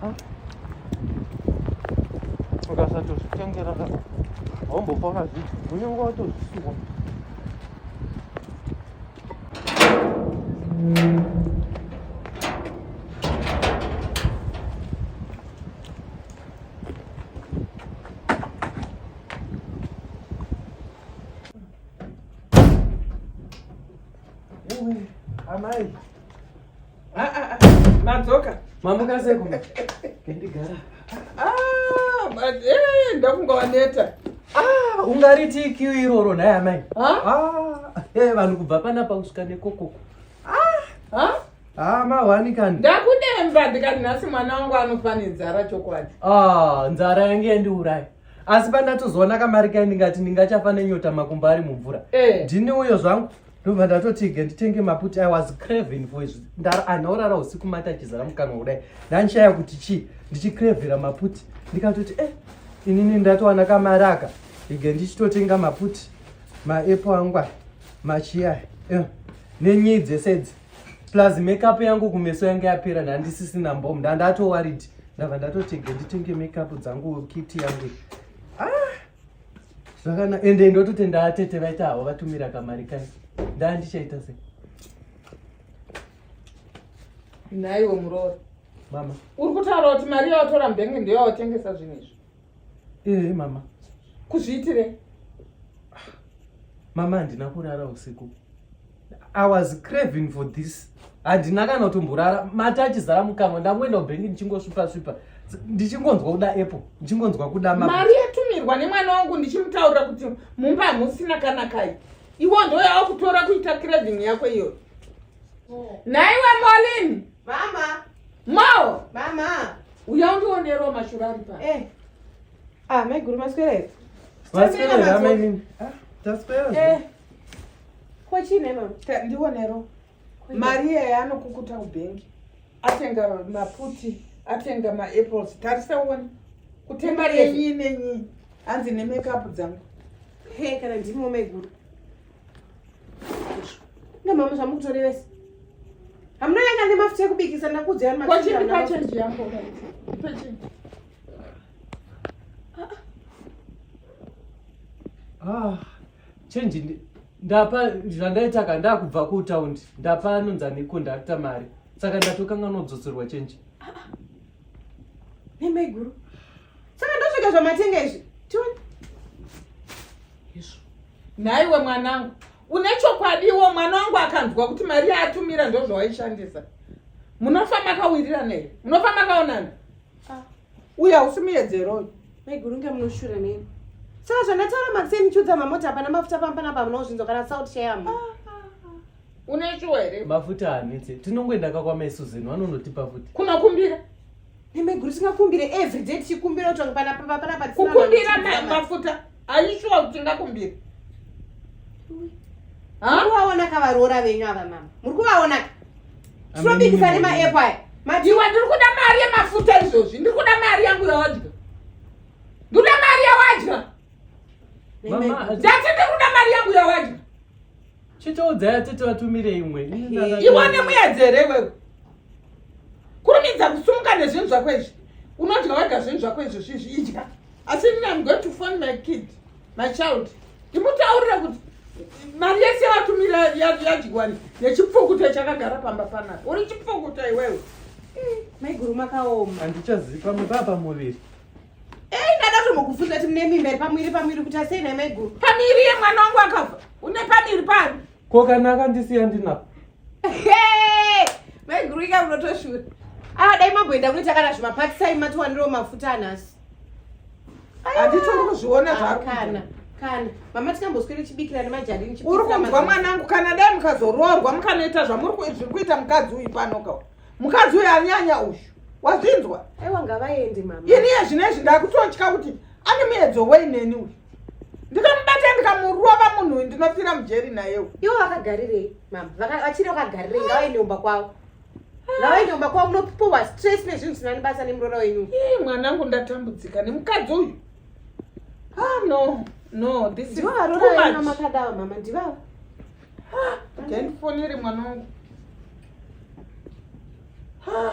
Ah. Ukasatozvitengera ka haumbofa wakazvidya unenge watozvisuwa. Amai. Ah, ah, ah. Madzoka. Mamuka sei kuma? Kendigara. Ah, but eh ndafunga waneta. Ah, ungariti kiu iroro nhai amai. Ah? Ah, eh vanhu kubva panapa kusvika nekokoko. Ah? Ah? Ah, mahwani kani. Ndakudemba ndikati nhasi mwana wangu anofa nenzara chokwadi. Ah, nzara yange yandiuraya. Asi pandatozoona kamari kai ndingati ndingachafa nenyota makumbo ari mumvura. Eh. Ndini uyo zvangu. Ndobva ndatoti ge nditenge maputi. I was craving for izvi. Ndara usiku mati achizara mukanwa kudai. Ndanshaya kuti chii ndichicravera maputi. Ndikatoti eh inini ndatowana kamari aka. Ige ndichitotenga maputi. Maepo angu aya. Machiya. Eh. Nenyii dzese idzi. Plus makeup yangu kumeso yange yapera ndandisisina mbom. Ndandatoworried. Ndabva ndatoti ge nditenge makeup dzangu kit yangu. Ah! Zvakana ende ndototenda atete vaita havo vatumira kamari kai. Ndandichaita sei? Nhaiwe muroora. Mama. Uri kutaura kuti mari yawatora mubhengi ndiyo yawatengesa zvinhu izvi? Eh mama. Kuzviitirei? Mama handina kurara usiku. I was craving for this. Handina kana kutomborara. Mata achizara mukanwa ndangoenda kubhengi ndichingosvipa svipa. Ndichingonzwa kuda apple, ndichingonzwa kuda ma Mari yatumirwa nemwana wangu ndichimutaurira kuti mumba hamusina kana kai. Iwo ndo yawakutora kuita craving yako iyoyo. Oh. Nhaiwe Molin. Mama. Mao. Mama. Uya undionerewo mashura ari pa. Eh. Ah, maiguru maswera here? Maswera here amainini? Ah, taswera. Eh. Ko chii nhai mama? Ndionero. Mari iye yaanokukuta kubhengi. Atenga maputi, atenga maapples. Tarisa uone. Kutenga nenyi nenyi. Hanzi nemakeup dzangu. He, kana ndimiwo maiguru. Nga mama zvamukutorevesa. Hamuna yanga nemafuta ekubikisa ndakuudzai ani mafuta. Ko chindipa change yangu. Ndipe change. Ah, change ndapa zvandaita ka ndakubva kutaundi ndapa anonzi ane conductor mari saka ndatokanganwa kudzoserwa change. Nemaiguru. Saka ndosvika zvamatenga izvi. Tione. Izvo. Nhaiwe mwanangu, une chokwadiwo mwana wangu akanzwa kuti mari yaatumira ndozvawaishandisa. Munofa makawirirana here? Munofa makaonana? Ah. Uyu hausi muedzero uyu. Maiguru nge munoshura neni. Saka zvandataura makuseni chiudza mamota hapana mafuta pamba panapa munozvinzwa kana salt chayamo. Ah, ah, ah. Une shuwa here? Mafuta hanetse. Tinongoenda ka kwamai Susan vanonotipa futi. Kunokumbira. Nemaiguru tingakumbire everyday tichikumbira kuti panapa panapa kukumbira mafuta. Are you sure kuti tingakumbira? Muri kuvaona ka varoora venyu ava mama? Muri kuvaona ka? Tinobikisa nemaapp aya. Iwe ndiri kuda mari yemafuta izvozvi. Ndiri kuda mari yangu yawadya. Ndiri kuda mari yawadya. Ndati ndiri kuda mari yangu yawadya. Chitoudzai atete vatumire imwe. Iwe nemuedzi here iwewe? Kurumidza kusumuka nezvinhu zvako izvi. Unodya wega zvinhu zvako izvi zvizvi idya. Asi ini I'm going to phone my kid, my child. Ndimutaurire kuti mari yese yawatumira yadyiwa nechipfukuto chakagara pamba panapa. Uri chipfukuto iwewe. Eh, maiguru makaoma. Handichazivi pamwe paa pamuviri. Ei ndada kutombokufunza kuti mune mimba iri pamwiri pamwiri kuti asei nhai maiguru. Pamiri yemwana wangu akafa. Une pamiri pari. Ko kana akandisiya ndinapo. Maiguru ika unotoshura. Ah dai mamboenda kunoita kana zvimapakisai matiwanirawo mafuta anhasi. Handitori kuzviona Ah, zvaari kana kana mama tikamboswera tichibikira nemajarini uri kunzwa mwanangu kana dai mukazoroorwa mukanoita zvamuri zviri kuita mukadzi uyu pano ka mukadzi uyu anyanya uyu wazvinzwa aiwa ngavaende mama ini iye zvino izvi ndakutotya kuti ane muedzo wei neni uyu ndikamubata ndikamurova munhu uyu ndinofira mujeri nayewo ivo vakagarirei mama vachiri vakagarirei ngavaende kumba kwavo ngavaende kumba kwavo munopiwa stress nezvinhu zvisina nebasa nemuroora wenyu Ii, mwanangu ndatambudzika nemukadzi uyu ah no no this is ndivo too varoora venyu much vamakadava mama ndivavo ndandifonere mwana wangu Ah.